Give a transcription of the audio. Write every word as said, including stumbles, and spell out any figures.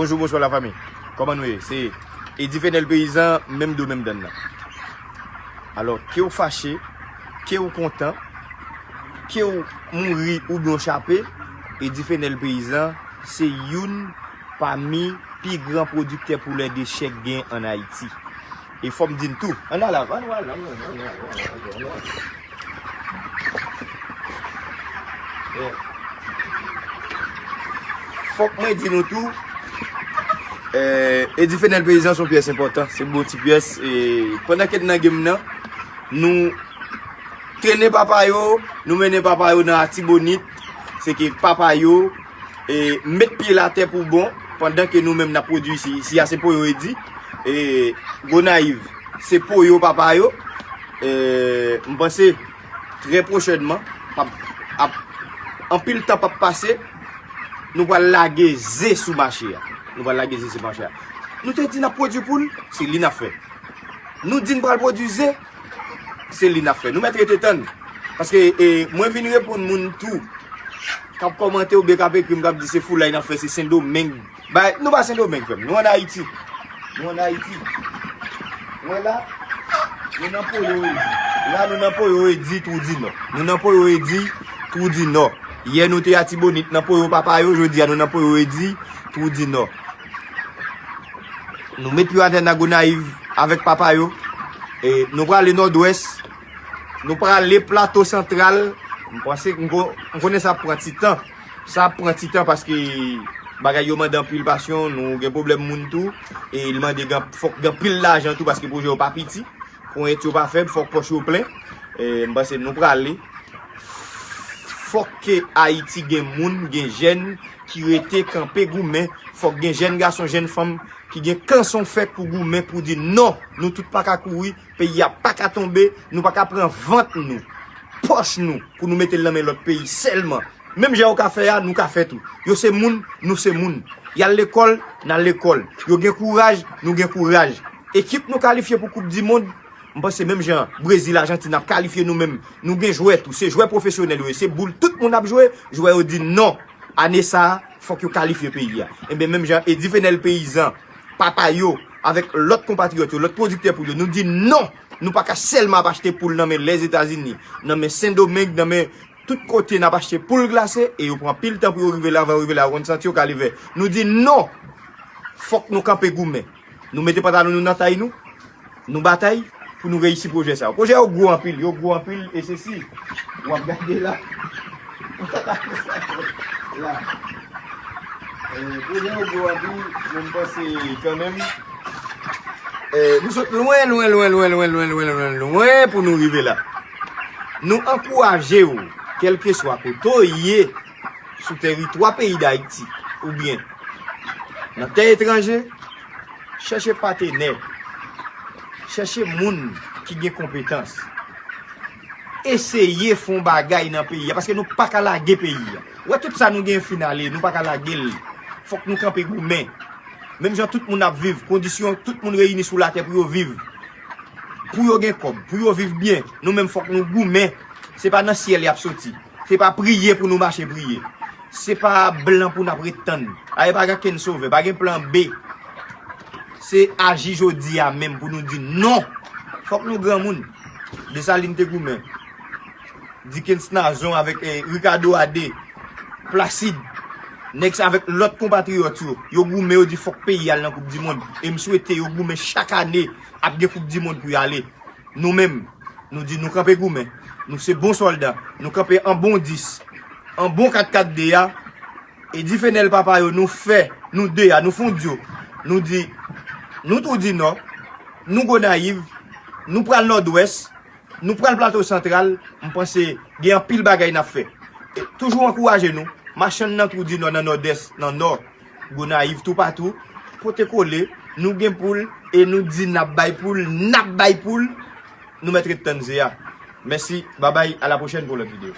Bonjou, bonswa lafanmi. Kòman nou ye? Se Eddy Fenel Peyizan, menm do, menm dann nan. Alò, ke w fache, ke w kontan, ke w mouri oubyen w chape, Eddy Fenel Peyizan se youn pami pi gran pwodiktè poulè de chè k gen ann Ayiti. E fò m di n tou, ann al, ann al, ann al, ann al, ann al, ann al. Fòk mwen di nou tou, eh, Eddy Fenel Peyizan se yon pyès enpòtan, se bon ti pyès. E pandan ke n nan game nan, nou trennen papa yo, nou mennen papa yo nan Atibonit, se ke papa yo, e, met pye l atè pou bon, pandan ke nou menm n ap pwodui isi, isi a se Poyo Eddy, e, Gonayiv, se Poyo papa yo, e, m panse, trè pwochènman, p ap, ap, anpil tan p ap pase, nou pral lage ze sou mache a. Nou pral lage ze sou mache a. Nou te di n ap pwodui poul, se li n ap fè. Nou di n pral pwodui ze, se li n ap fè. Nou mèt rete tann. Paske, e, mwen vin reponn moun tou k ap kòmante oubyen k ap ekri m, k ap di se foulay n ap fè, se Sendomeng. Bay, nou pa Sendomeng, frè m. Nou ann Ayiti. Nou ann Ayiti. Ou wè la? Nou nan Poyo Eddy. La, nou nan Poyo Eddy, Twou di Nò. Nou nan Poyo Eddy, Twou di Nò. Yè, nou te Atibonit nan Poyo papa yo. Jodi a, nou nan Poyo Eddy, Twou di Nò. Nou met pye atè nan Gonayiv avèk papa yo. E nou prale Nòdwès. Nou prale Plato Santral. M panse, m ko-, m konnen sa ap pran ti tan. Sa ap pran ti tan paske bagay yo mande anpil pasyon. Nou gen pwoblèm moun tou. E l mande gen, fòk gen anpil lajan tou paske pwojè yo pa piti. Ponyèt yo pa fèb, fòk pòch yo plen. E m panse nou prale. Fòk ke Ayiti gen moun, gen jèn ki rete kanpe goumen. Fòk gen jèn gason, jèn fanm ki gen kanson fèt pou goumen, pou di non, nou tout pa ka kouri, peyi a pa ka tonbe, nou pa ka pran vant nou, pòch nou, pou nou mete l nan men lòt peyi sèlman. Menm jan yo ka fè a, nou ka fè tou. Yo se moun, nou se moun. Y al lekòl, n al lekòl. Yo gen kouraj, nou gen kouraj. Ekip nou kalifye pou Koup di Mond, m panse menm jan Brezil, Ajantin ap kalifye, nou menm, nou gen jwè tou. Se jwè pwofesyonèl yo ye. Se boul tout moun ap jwe, jwè yo di non. Ane sa a, fòk yo kalifye peyi a. Ebyen, menm jan Eddy Fenel Peyizan, papa yo, avèk lòt konpatriyòt yo, lòt pwodiktè poul yo, nou di non! Nou pa ka sèlman ap achte poul nan men Lèzetazini, nan men Sendomeng, nan men tout kote n ap achte poul glase, e yo pran anpil tan pou yo rive la, avan yo rive la, yo konn santi yo kalivè. Nou di non! Fòk nou kanpe goumen. Nou mete pantalon nou nan tay nou, nou batay pou nou reyisi pwojè sa yo. Pwojè yo gwo anpil, yo gwo anpil, e se si w ap gade la. La. Eh, pwojè yo gwo anpil, men m panse kanmenm, eh, nou sot lwen, lwen, lwen pou nou rive la. Nou ankouraje w, kèlkeswa kote w ye, sou tèritwa peyi Dayiti, oubyen nan tè etranje, chèche patenè, chèche moun ki gen konpetans. Eseye fè yon bagay nan peyi a, paske nou pa ka lage peyi a. Ou wè tout sa nou gen fin ale, nou pa ka lage l. Fòk nou kanpe goumen. Menm jan tout moun ap viv, kondisyon tout moun reyini sou latè pou yo viv. Pou yo gen kòb, pou yo viv byen, nou menm fòk nou goumen. Se pa nan syèl y ap soti. Se pa priye pou nou mache priye. Se pa blan pou n ap ret tann. Ay, pa gen kenn sovè, pa gen plan B. Se aji jodi a menm pou nou di non. Fòk nou granmoun. Desalin te goumen. Dickens Nazon avèk, eh, Ricardo Adé, Placide, nèg sa avèk lòt konpatriyòt yo, yo goumen, yo di fòk peyi al nan Koup di Mond. E m swete yo goumen chak ane ap gen Koup di Mond pou y ale. Nou menm, nou di nou kanpe goumen. Nou se bon sòlda. Nou kanpe an bon dis, an bon kat kat de a. Eddy Fenel papa yo, nou fè, nou de a, nou fondyo. Nou di, nou Twou di Nò, nou Gonayiv, nou pral Nòdwès, nou pral Plato Santral, m panse gen anpil bagay n ap fè. E toujou ankouraje nou, machann nan Twou di Nò, nan Nòdès, nan Nò, Gonayiv, toupatou, pote kole, nou gen poul, e nou di n ap bay poul, n ap bay poul, nou mèt ret tann ze a. Mèsi, babay, a la pwochèn pou lòt videyo.